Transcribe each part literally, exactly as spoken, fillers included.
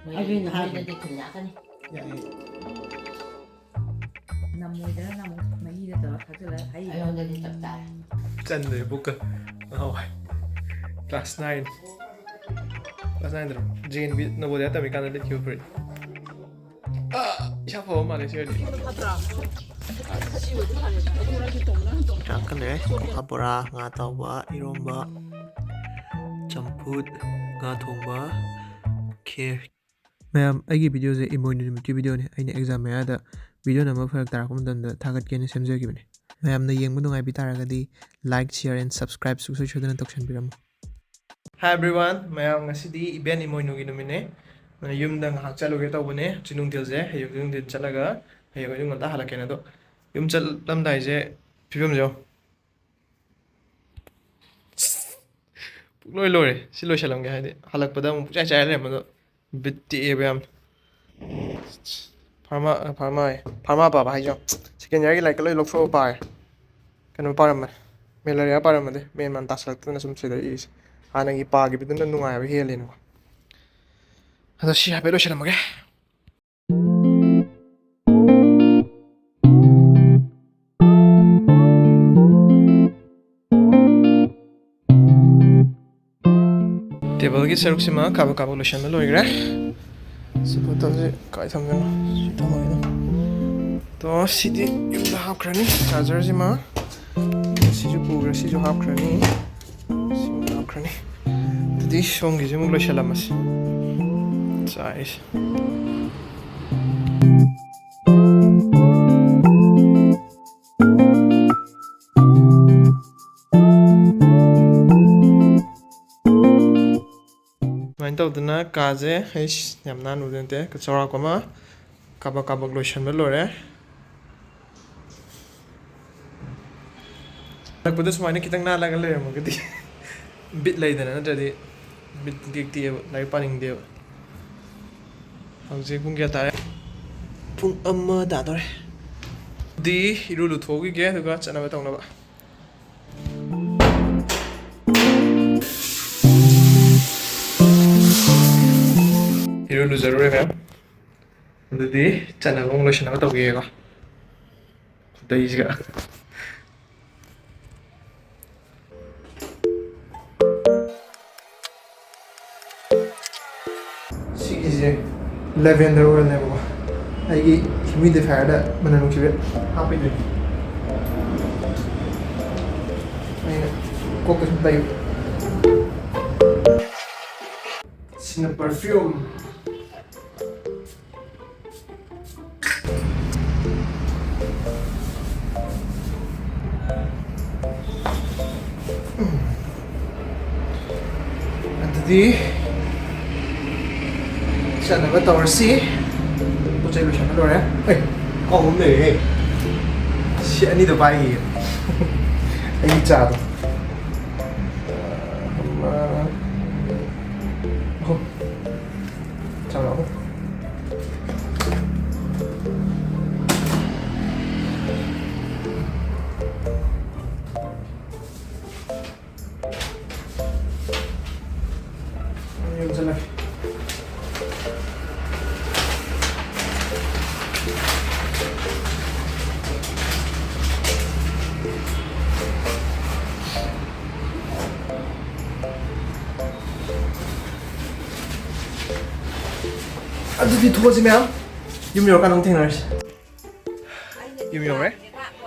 ꯑꯗꯨꯅ ꯍꯥꯏꯕꯅꯦ꯫ ꯅꯣꯏꯗꯗꯤ ꯊꯨꯝ ꯌꯥꯛꯀꯅꯤ꯫ ꯌꯥꯏꯌꯦ꯫ ꯅꯝꯃꯣꯏꯗꯅ ꯑꯃꯨꯛ ꯃꯍꯤꯗ ꯇꯧꯔ ꯊꯥꯛꯆꯜꯂ ꯍꯩ꯫ ꯑꯩꯉꯣꯟꯗꯗꯤ ꯆꯞ ꯆꯥꯔꯦ꯫ ꯆꯟꯗ꯭ꯔꯦ ꯄꯨꯛꯀ꯫ ꯉꯍꯥꯟꯋꯥꯏ class nine꯫ Class nine ꯗꯔꯣ? J N V ꯅꯕꯣꯗꯤꯌꯥ ꯇꯝꯃꯤꯀꯥꯟꯗ ꯂꯤꯠꯈꯤꯕ ꯐꯨꯔꯤꯠ꯫ ꯑꯥ, ꯏꯁꯥ ꯐꯕ ꯃꯥꯜꯂꯦ ꯁꯤ ꯑꯣꯏꯔꯗꯤ꯫ ꯆꯥꯛꯀ ꯂꯩꯔꯦ꯫ ꯀꯣꯀꯥ ꯕꯣꯔꯥ, ꯉꯥ ꯑꯇꯥꯎꯕ, ꯏꯔꯣꯝꯕ, ꯆꯝꯐꯨꯠ, ꯉꯥ ꯊꯣꯡꯕ, ꯈꯦꯔ꯫ ꯃꯌꯥꯝ, ꯑꯩꯒꯤ video ꯁꯦ ꯏꯃꯣꯏꯅꯨ ꯅꯨꯃꯤꯠꯀꯤ video ꯅꯤ꯫ ꯑꯩꯅ exam ꯃꯌꯥꯗ video ꯅꯝꯕ ꯐꯔꯛ ꯇꯥꯔꯛꯄ ꯃꯇꯝꯗ ꯊꯥꯒꯠꯀꯦꯅ ꯁꯦꯝꯖꯈꯤꯕꯅꯤ꯫ ꯃꯌꯥꯝꯅ ꯌꯦꯡꯕ ꯅꯨꯡꯉꯥꯏꯕꯤ ꯇꯥꯔꯒꯗꯤ like, share and subscribe ꯁꯨꯡꯁꯣꯏ ꯁꯣꯏꯗꯅ ꯇꯧꯁꯟꯕꯤꯔꯝꯃꯨ꯫ Hi everyone, ꯃꯌꯥꯝ, ꯉꯁꯤꯗꯤ ꯏꯕꯦꯟ ꯏꯃꯣꯏꯅꯨꯒꯤ ꯅꯨꯃꯤꯠꯅꯦ꯫ ꯑꯗꯨꯅ ꯌꯨꯝꯗ ꯉꯥꯏꯍꯥꯛ ꯆꯠꯂꯨꯒꯦ ꯇꯧꯕꯅꯦ ꯍꯧꯖꯤꯛ ꯅꯨꯡꯊꯤꯜꯁꯦ꯫ ꯍꯌꯦꯡ ꯅꯨꯡꯊꯤꯜ ꯆꯠꯂꯒ ꯍꯌꯦꯡ ꯑꯌꯨꯛ ꯉꯟꯇꯥ ꯍꯜꯂꯛꯀꯦꯅ꯫ ꯑꯗꯣ ꯌꯨꯝ ꯆꯠꯂꯝꯗꯥꯏꯁꯦ ꯐꯤꯕꯝꯁꯦ ꯌꯦꯡꯉꯣ꯫ ꯄꯨꯡꯂꯣꯏ ꯂꯣꯏꯔꯦ꯫ ꯁꯤ ꯂꯣꯏꯁꯤꯜꯂꯝꯒꯦ, ꯍꯥꯏꯗꯤ ꯍꯜꯂꯛꯄꯗ ꯑꯃꯨꯛ ꯄꯨꯡꯆꯥꯏ ꯆꯥꯏꯔ ꯂꯩꯔꯝꯕꯗꯣ ꯕꯤꯠ ꯇꯦꯛꯑꯦꯕ ꯌꯥꯝ꯫ ꯐꯥꯔꯃꯥ, ꯐꯥꯔꯃꯥ ꯍꯥꯏ꯫ ꯐꯥꯔꯃꯥ ꯄꯥꯕ ꯍꯥꯏꯁꯦ ꯌꯦꯡꯉꯣ꯫ Second year ꯒꯤ ꯂꯥꯏꯔꯤꯛꯀ ꯂꯣꯏ ꯂꯧꯊꯣꯛꯑ ꯄꯥꯔꯦ꯫ ꯀꯩꯅꯣ ꯄꯥꯔꯝꯕꯅꯦ, ꯃꯦꯂꯦꯔꯤꯌꯥ ꯄꯥꯔꯝꯕꯅꯦ꯫ ꯃꯦꯟ ꯃꯥꯟ ꯇꯥꯁꯜꯂꯛꯇꯗꯅ ꯁꯨꯝ ꯁꯤꯗ ꯏꯁꯦ꯫ ꯍꯥꯟꯅꯒꯤ ꯄꯥꯈꯤꯕꯗꯨꯅ ꯅꯨꯡꯉꯥꯏꯕ ꯍꯦꯜꯂꯦꯅꯀꯣ꯫ ꯑꯗꯣ ꯁꯤ ꯍꯥꯏꯐꯦꯠ ꯂꯣꯏꯁꯤꯜꯂꯝꯃꯒꯦ꯫ Table ꯒꯤ ꯁꯔꯨꯛꯁꯤꯃ ꯀꯥꯕꯛ ꯀꯥꯕꯛ ꯂꯣꯏꯁꯟꯕ ꯂꯣꯏꯈ꯭ꯔꯦ꯫ ꯁꯤ ꯕꯣꯇꯜꯁꯦ ꯀꯥꯏ ꯊꯝꯗꯣꯏꯅꯣ? ꯁꯤ ꯊꯝꯃꯒꯦ꯫ ꯇꯣ, ꯁꯤꯗꯤ ꯌꯨꯝꯗ ꯍꯥꯞꯈ꯭ꯔꯅꯤ꯫ Charger ꯁꯤꯃ꯫ ꯁꯤꯁꯨ ꯄꯨꯈ꯭ꯔꯦ, ꯁꯤꯁꯨ ꯍꯥꯞꯈ꯭ꯔꯅꯤ꯫ ꯁꯤꯃ ꯍꯥꯞꯈ꯭ꯔꯅꯤ꯫ ꯑꯗꯨꯗꯤ ꯁꯣꯝꯒꯤꯁꯦ ꯑꯃꯨꯛ ꯂꯣꯏꯁꯜꯂꯝꯃꯁꯤ꯫ ꯆꯥꯏꯁꯦ꯫ ꯁꯨꯃꯥꯏꯅ ꯇꯧꯗꯅ ꯀꯥꯁꯦ, ꯑꯩꯁ, ꯌꯥꯝ ꯅꯥꯟꯕꯗꯤ ꯅꯠꯇꯦ, ꯆꯥꯎꯔꯥꯛꯄ ꯑꯃ ꯀꯥꯕꯛ ꯀꯥꯕꯛ ꯂꯣꯏꯁꯟꯕ ꯂꯣꯏꯔꯦ꯫ ꯍꯜꯂꯛꯄꯗ ꯁꯨꯃꯥꯏꯅ ꯈꯤꯇꯪ ꯅꯥꯜꯂꯒ ꯂꯩꯔꯝꯃꯒꯗꯤ ꯕꯤꯠ ꯂꯩꯗꯅ, ꯅꯠꯇ꯭ꯔꯗꯤ ꯕꯤꯠ ꯄꯨꯡꯇꯦꯛ ꯇꯦꯛꯑꯦꯕ, ꯂꯥꯏꯔꯤꯛ ꯄꯥꯅꯤꯡꯗꯦꯕ꯫ ꯍꯧꯖꯤꯛ ꯄꯨꯡ ꯀꯌꯥ ꯇꯥꯔꯦ? ꯄꯨꯡ ꯑꯃ ꯇꯥꯗꯣꯔꯦ꯫ ꯑꯗꯨꯗꯤ ꯏꯔꯨ ꯂꯨꯊꯣꯛꯈꯤꯒꯦ, ꯑꯗꯨꯒ ꯆꯠꯅꯕ ꯇꯧꯅꯕ꯫ ꯏꯔꯨ ꯂꯨꯖꯔꯨꯔꯦ ꯃꯌꯥꯝ꯫ ꯑꯗꯨꯗꯤ ꯆꯠꯅꯕ ꯑꯃꯨꯛ ꯂꯣꯏꯁꯤꯟꯅꯕ ꯇꯧꯒꯦꯀꯣ꯫ ꯈꯨꯗꯩꯁꯤꯒ꯫ ꯁꯤꯒꯤꯁꯦ lavender oilꯅꯦꯕꯀꯣ꯫ ꯑꯩꯒꯤ humidifier ꯗ ꯃꯅꯝ ꯅꯨꯡꯁꯤꯕ ꯍꯥꯞꯄꯤꯗꯣꯏꯅꯤ꯫ ꯑꯩꯅ ꯀꯣꯛꯇ ꯁꯨꯝ ꯇꯩꯕ꯫ ꯁꯤꯅ perfume꯫ ꯑꯗꯨꯗꯤ ꯆꯠꯅꯕ ꯇꯧꯔꯁꯤ꯫ ꯄꯣꯠ ꯆꯩ ꯂꯣꯏꯁꯟꯕ ꯂꯣꯏꯔꯦ꯫ ꯑꯦ, ꯀꯥꯎꯕ ꯑꯃ ꯂꯩꯔꯦꯍꯦ꯫ ꯁꯤ ꯑꯅꯤꯗꯣ ꯄꯥꯏꯈꯤꯒꯦ꯫ ꯑꯩꯒꯤ ꯆꯥꯗꯣ꯫ ꯑꯃ, ꯑꯍꯨꯝ꯫ ꯆꯥ ꯑꯍꯨꯝ꯫ ꯌꯨꯝ ꯆꯠꯂꯒꯦ꯫ ꯑꯗꯨꯗꯤ ꯊꯣꯛꯑꯁꯤ ꯃꯌꯥꯝ꯫ ꯌꯨꯝ ꯌꯧꯔꯀꯥꯟꯗ ꯑꯃꯨꯛ ꯊꯦꯡꯅꯔꯁꯤ꯫ ꯌꯨꯝ ꯌꯧꯔꯦ꯫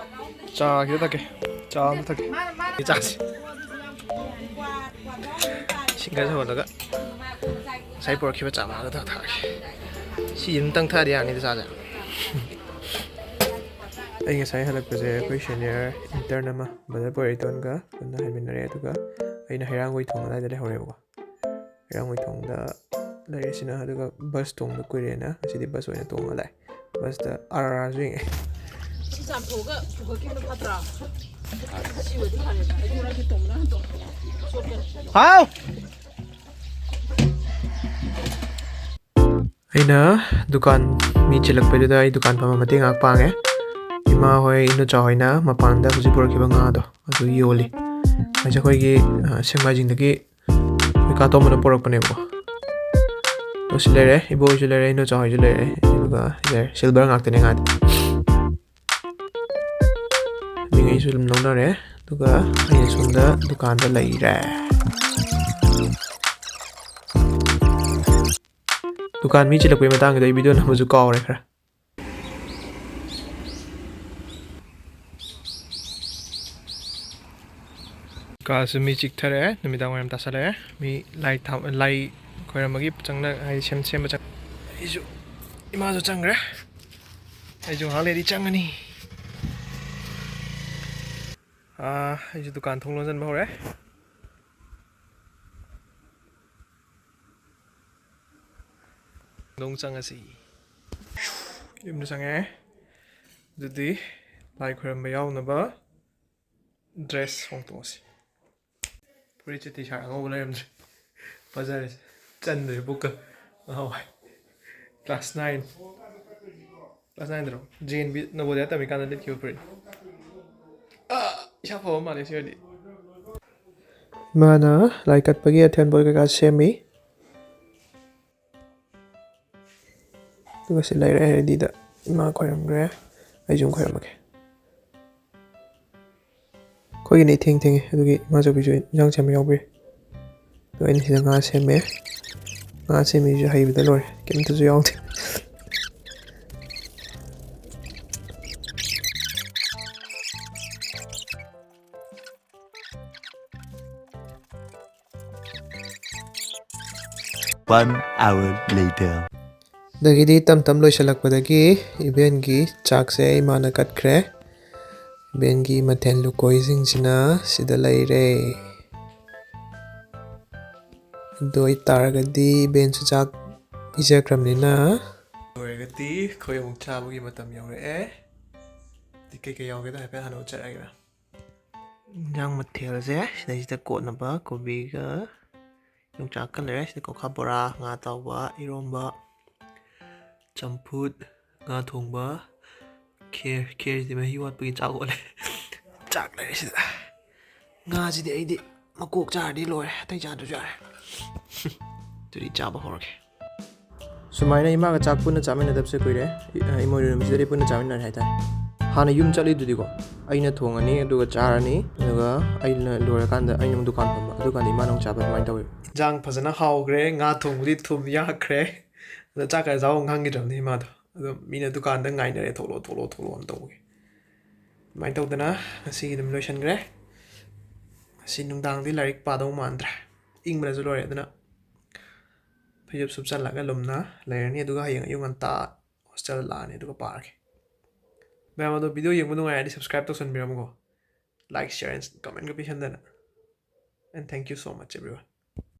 ꯆꯥ ꯈꯤꯇ ꯊꯛꯀꯦ꯫ ꯆꯥ ꯑꯃ ꯊꯛꯀꯦ꯫ ꯑꯩ ꯆꯥꯁꯤ꯫ ꯏꯁꯤꯡ ꯈꯔ ꯁꯧꯍꯜꯂꯒ ꯉꯁꯥꯏ ꯄꯨꯔꯛꯈꯤꯕ ꯆꯥ ꯃꯅꯥꯗꯣ ꯊꯛꯑꯒꯦ꯫ ꯁꯤ ꯑꯃꯇꯪ ꯊꯛꯑꯗꯤ ꯌꯥꯔꯅꯤꯗ ꯆꯥꯁꯦ꯫ ꯑꯩ ꯉꯁꯥꯏ ꯍꯜꯂꯛꯄꯁꯦ ꯑꯩꯈꯣꯏ senior intern ꯑꯃ brother ꯄꯣꯏꯔꯩꯇꯣꯟꯒ ꯄꯨꯟꯅ ꯍꯟꯃꯤꯟꯅꯔꯦ꯫ ꯑꯗꯨꯒ ꯑꯩꯅ ꯍꯩꯔꯥꯡꯒꯣꯏ ꯊꯣꯡ ꯑꯗꯥꯏꯗ ꯂꯩꯍꯧꯔꯦꯕꯀꯣ꯫ ꯍꯩꯔꯥꯡꯒꯣꯏ ꯊꯣꯡꯗ ꯂꯩꯔꯤꯁꯤꯅ, ꯑꯗꯨꯒ bus ꯇꯣꯡꯗ ꯀꯨꯏꯔꯦꯅ ꯉꯁꯤꯗꯤ bus ꯑꯣꯏꯅ ꯇꯣꯡꯉ ꯂꯥꯛꯑꯦ꯫ Bus ꯇ ꯑꯥꯔ ꯑꯥꯔ ꯑꯥꯔꯁꯨ ꯌꯦꯡꯉꯦ꯫ ꯁꯤ ꯆꯥꯝꯊꯣꯛꯑꯒ ꯄꯨꯈꯠꯈꯤꯕꯅ ꯐꯠꯇ꯭ꯔꯥ? ꯁꯤ ꯑꯣꯏꯗꯤ ꯐꯔꯦ꯫ ꯑꯩ ꯉꯔꯥꯡꯒꯤ ꯇꯣꯡꯕꯅ ꯍꯥꯟꯅ ꯇꯣꯡꯉꯦ꯫ ꯁꯣꯛꯀꯦ꯫ ꯍꯥꯎ! ꯑꯩꯅ ꯗꯨꯀꯥꯟ ꯃꯤ ꯆꯤꯜꯂꯛꯄꯗꯨꯗ ꯑꯩ ꯗꯨꯀꯥꯟ ꯐꯝꯕ ꯃꯇꯦꯡ ꯉꯥꯏꯍꯥꯛ ꯄꯥꯡꯉꯦ꯫ ꯏꯃꯥ ꯍꯣꯏ, ꯏꯅꯨꯆꯥ ꯍꯣꯏꯅ ꯃꯄꯥꯟꯗ ꯍꯧꯖꯤꯛ ꯄꯨꯔꯛꯈꯤꯕ ꯉꯥꯗꯣ ꯑꯗꯨ ꯌꯣꯜꯂꯤ꯫ ꯃꯁꯤ ꯑꯩꯈꯣꯏꯒꯤ, ꯑ, ꯁꯦꯛꯃꯥꯏꯖꯤꯡꯗꯒꯤ ꯑꯩꯈꯣꯏ ꯀꯥ ꯇꯣꯝꯕꯅ ꯄꯨꯔꯛꯄꯅꯦꯕꯀꯣ꯫ ꯁꯤ ꯂꯩꯔꯦ, ꯏꯕꯣꯏꯁꯨ ꯂꯩꯔꯦ, ꯏꯅꯣꯆꯥ ꯍꯣꯏꯁꯨ ꯂꯩꯔꯦ, ꯑꯗꯨꯒ ꯁꯤ ꯂꯩꯔꯦ꯫ ꯁꯤꯜꯚꯔ ꯉꯥꯛꯇꯅꯦ ꯉꯥꯗꯤ꯫ ꯃꯤꯉꯩꯁꯨ ꯑꯗꯨꯝ ꯂꯧꯅꯔꯦ꯫ ꯑꯗꯨꯒ ꯑꯩꯅ ꯁꯣꯝꯗ ꯗꯨꯀꯥꯟꯗ ꯂꯩꯔꯦ꯫ ꯗꯨꯀꯥꯟ ꯃꯤ ꯆꯤꯜꯂꯛꯄꯒꯤ ꯃꯇꯥꯡꯒꯤꯗꯣ ꯑꯩ ꯚꯤꯗꯤꯑꯣ ꯅꯝꯕꯁꯨ ꯀꯥꯎꯔꯦ ꯈꯔ꯫ ꯀꯥꯁꯨ ꯃꯤ ꯆꯤꯛꯊꯔꯛꯑꯦ, ꯅꯨꯃꯤꯗꯥꯡ ꯋꯥꯏꯔꯝ ꯇꯥꯁꯜꯂꯛꯑꯦ꯫ ꯃꯤ ꯂꯥꯏ ꯊꯥ-, ꯂꯥꯏ ꯈꯣꯏꯔꯝꯕꯒꯤ ꯆꯪꯅ-, ꯍꯥꯏꯗꯤ ꯁꯦꯝ-, ꯁꯦꯝꯕ ꯆꯪ-, ꯑꯩꯁꯨ, ꯏꯃꯥꯁꯨ ꯆꯪꯈ꯭ꯔꯦ꯫ ꯑꯩꯁꯨ ꯉꯥꯏꯍꯥꯛ ꯂꯩꯔꯗꯤ ꯆꯪꯉꯅꯤ꯫ ꯑꯥ, ꯑꯩꯁꯨ ꯗꯨꯀꯥꯟ ꯊꯣꯡ ꯂꯣꯟꯁꯤꯟꯕ ꯍꯧꯔꯦ꯫ ꯅꯣꯡ ꯆꯪꯉꯁꯤ꯫ ꯌꯨꯝꯗ ꯆꯪꯉꯦ꯫ ꯑꯗꯨꯗꯤ ꯂꯥꯏ ꯈꯣꯏꯔꯝꯕ ꯌꯥꯎꯅꯕ ꯗ꯭ꯔꯦꯁ ꯍꯣꯡꯇꯣꯛꯑꯁꯤ꯫ ꯐꯨꯔꯤꯠꯁꯦ ꯇꯤ ꯁꯥꯔꯠ ꯑꯉꯧꯕ ꯂꯩꯔꯝꯗ꯭ꯔꯦ꯫ ꯐꯖꯔꯦ꯫ ꯆꯟꯗ꯭ꯔꯦ ꯄꯨꯛꯀ꯫ ꯉꯍꯥꯟꯋꯥꯏ ꯀ꯭ꯂꯥꯁ ꯅꯥꯏꯟ꯫ ꯀ꯭ꯂꯥꯁ ꯅꯥꯏꯟꯗꯔꯣ? ꯖꯦ ꯑꯦꯟ ꯕꯤ ꯅꯕꯣꯗꯤꯌꯥ ꯇꯝꯃꯤꯀꯥꯟꯗ ꯂꯤꯠꯈꯤꯕ ꯐꯨꯔꯤꯠ꯫ ꯑꯥ, ꯏꯁꯥ ꯐꯕ ꯃꯥꯜꯂꯦ ꯁꯤ ꯑꯣꯏꯔꯗꯤ꯫ ꯏꯃꯥꯅ ꯂꯥꯏ ꯀꯠꯄꯒꯤ ꯑꯊꯦꯟ ꯄꯣꯠ ꯀꯩꯀꯥ ꯁꯦꯝꯃꯤ꯫ ꯑꯗꯨꯒ ꯁꯤ ꯂꯩꯔꯦ ꯔꯦꯗꯤꯗ꯫ ꯏꯃꯥ ꯈꯣꯏꯔꯝꯈ꯭ꯔꯦ꯫ ꯑꯩꯁꯨ ꯑꯃꯨꯛ ꯈꯣꯏꯔꯝꯃꯒꯦ꯫ ꯑꯩꯈꯣꯏꯒꯤꯅ ꯏꯊꯦꯡ ꯊꯦꯡꯉꯦ, ꯑꯗꯨꯒꯤ ꯏꯃꯥꯆꯧꯕꯤꯁꯨ ꯏꯟꯖꯥꯡ ꯁꯦꯝꯕ ꯌꯥꯎꯕꯤꯔꯦ꯫ ꯑꯗꯣ ꯑꯩꯅ ꯁꯤꯗ ꯉꯥ ꯁꯦꯝꯃꯦ꯫ ꯉꯥ ꯁꯦꯝꯃꯤꯁꯨ ꯍꯩꯕꯗ ꯂꯣꯏꯔꯦ, ꯀꯩꯝꯇꯁꯨ ꯌꯥꯎꯗꯦ꯫ One hour later. ꯑꯗꯒꯤꯗꯤ ꯇꯞ ꯇꯞ ꯂꯣꯏꯁꯤꯜꯂꯛꯄꯗꯒꯤ ꯏꯕꯦꯟꯒꯤ ꯆꯥꯛꯁꯦ ꯏꯃꯥꯅ ꯀꯠꯈ꯭ꯔꯦ꯫ ꯏꯕꯦꯟꯒꯤ ꯃꯊꯦꯜ ꯂꯨꯀꯣꯏꯁꯤꯡꯁꯤꯅ ꯁꯤꯗ ꯂꯩꯔꯦ꯫ ꯑꯗꯨ ꯑꯣꯏꯇꯥꯔꯒꯗꯤ ꯏꯕꯦꯟꯁꯨ ꯆꯥꯛ ꯄꯤꯖꯈ꯭ꯔꯕꯅꯤꯅ꯫ ꯂꯣꯏꯔꯒꯗꯤ ꯑꯩꯈꯣꯏ ꯑꯃꯨꯛ ꯆꯥꯕꯒꯤ ꯃꯇꯝ ꯌꯧꯔꯛꯑꯦ꯫ ꯑꯗꯨꯗꯤ ꯀꯩꯀꯩ ꯌꯥꯎꯒꯦꯗꯣ ꯍꯥꯏꯐꯦꯠ ꯍꯥꯟꯅ ꯎꯠꯆꯔꯛꯑꯒꯦ꯫ ꯏꯟꯖꯥꯡ ꯃꯊꯦꯜꯁꯦ ꯁꯤꯗꯩꯁꯤꯗ ꯀꯣꯠꯅꯕ ꯀꯣꯕꯤꯒ ꯌꯣꯡꯆꯥꯛꯀ ꯂꯩꯔꯦ꯫ ꯁꯤꯗ ꯀꯣꯈꯥ ꯕꯣꯔꯥ, ꯉꯥ ꯑꯇꯥꯎꯕ, ꯏꯔꯣꯝꯕ, ꯆꯝꯐꯨꯠ, ꯉꯥ ꯊꯣꯡꯕ, ꯈꯦꯔ, ꯈꯦꯔꯁꯤꯗꯤ ꯃꯍꯤ ꯋꯥꯠꯄꯒꯤ ꯆꯥꯛ ꯑꯣꯜꯂꯦ꯫ ꯆꯥꯛ ꯂꯩꯔꯦ ꯁꯤꯗ꯫ ꯉꯥꯁꯤꯗꯤ ꯑꯩꯗꯤ ꯃꯀꯣꯛ ꯆꯥꯔꯗꯤ ꯂꯣꯏꯔꯦ, ꯑꯇꯩ ꯆꯥꯗ꯭ꯔꯁꯨ ꯌꯥꯔꯦ꯫ ꯑꯗꯨꯗꯤ ꯆꯥꯕ ꯍꯧꯔꯒꯦ꯫ ꯁꯨꯃꯥꯏꯅ ꯏꯃꯥꯒ ꯆꯥꯛ ꯄꯨꯟꯅ ꯆꯥꯃꯤꯟꯅꯗꯕꯁꯦ ꯀꯨꯏꯔꯦ꯫ ꯏ-, ꯑ, ꯏꯃꯣꯏꯅꯨ ꯅꯨꯃꯤꯠꯁꯤꯗꯗꯤ ꯄꯨꯟꯅ ꯆꯥꯃꯤꯟꯅꯔꯦ ꯍꯥꯏꯇꯥꯔꯦ꯫ ꯍꯥꯟꯅ ꯌꯨꯝ ꯆꯠꯂꯤꯗꯨꯗꯤꯀꯣ, ꯑꯩꯅ ꯊꯣꯡꯉꯅꯤ, ꯑꯗꯨꯒ ꯆꯥꯔꯅꯤ, ꯑꯗꯨꯒ ꯑꯩꯅ ꯂꯣꯏꯔꯀꯥꯟꯗ ꯑꯩꯅ ꯑꯃꯨꯛ ꯗꯨꯀꯥꯟ ꯐꯝꯕ, ꯑꯗꯨꯀꯥꯟꯗ ꯏꯃꯥꯅ ꯑꯃꯨꯛ ꯆꯥꯕ, ꯑꯗꯨꯃꯥꯏꯅ ꯇꯧꯋꯦ꯫ ꯏꯟꯖꯥꯡ ꯐꯖꯅ ꯍꯥꯎꯈ꯭ꯔꯦ, ꯉꯥ ꯊꯣꯡꯕꯗꯤ ꯊꯨꯝ ꯌꯥꯛꯈ꯭ꯔꯦ, ꯑꯗꯣ ꯆꯥꯛ ꯀꯥꯏ ꯆꯥꯕ ꯈꯪꯈꯤꯗ꯭ꯔꯕꯅꯤ ꯏꯃꯥꯗꯣ꯫ ꯑꯗꯣ ꯃꯤꯅ ꯗꯨꯀꯥꯟꯗ ꯉꯥꯏꯅꯔꯦ, "ꯊꯣꯛꯂꯛꯑꯣ, ꯊꯣꯛꯂꯛꯑꯣ, ꯊꯣꯛꯂꯛꯑꯣꯅ" ꯇꯧꯕꯒꯤ꯫ ꯑꯗꯨꯃꯥꯏꯅ ꯇꯧꯗꯅ ꯉꯁꯤꯒꯤ ꯑꯗꯨꯝ ꯂꯣꯏꯁꯤꯟꯈ꯭ꯔꯦ꯫ ꯉꯁꯤ ꯅꯨꯡꯗꯥꯡꯗꯤ ꯂꯥꯏꯔꯤꯛ ꯄꯥꯗꯧ ꯃꯥꯟꯗ꯭ꯔꯦ, ꯏꯪꯕꯅꯁꯨ ꯂꯣꯏꯔꯦ꯫ ꯑꯗꯨꯅ ꯐꯩꯖꯨꯞ ꯁꯨꯞꯆꯜꯂꯒ ꯂꯨꯝꯅ ꯂꯩꯔꯅꯤ, ꯑꯗꯨꯒ ꯍꯌꯦꯡ ꯑꯌꯨꯛ ꯉꯟꯇꯥ ꯍꯣꯁꯇꯦꯜ ꯂꯥꯛꯑꯅꯤ, ꯑꯗꯨꯒ ꯄꯥꯔꯒꯦ꯫ ꯃꯌꯥꯝ ꯑꯗꯣ ꯚꯤꯗꯤꯑꯣ ꯌꯦꯡꯕ ꯅꯨꯡꯉꯥꯏꯔꯗꯤ subscribe ꯇꯧꯁꯟꯕꯤꯔꯝꯃꯨꯀꯣ, like, share and comment ꯀ ꯄꯤꯁꯟꯗꯅ꯫ And thank you so much everyone.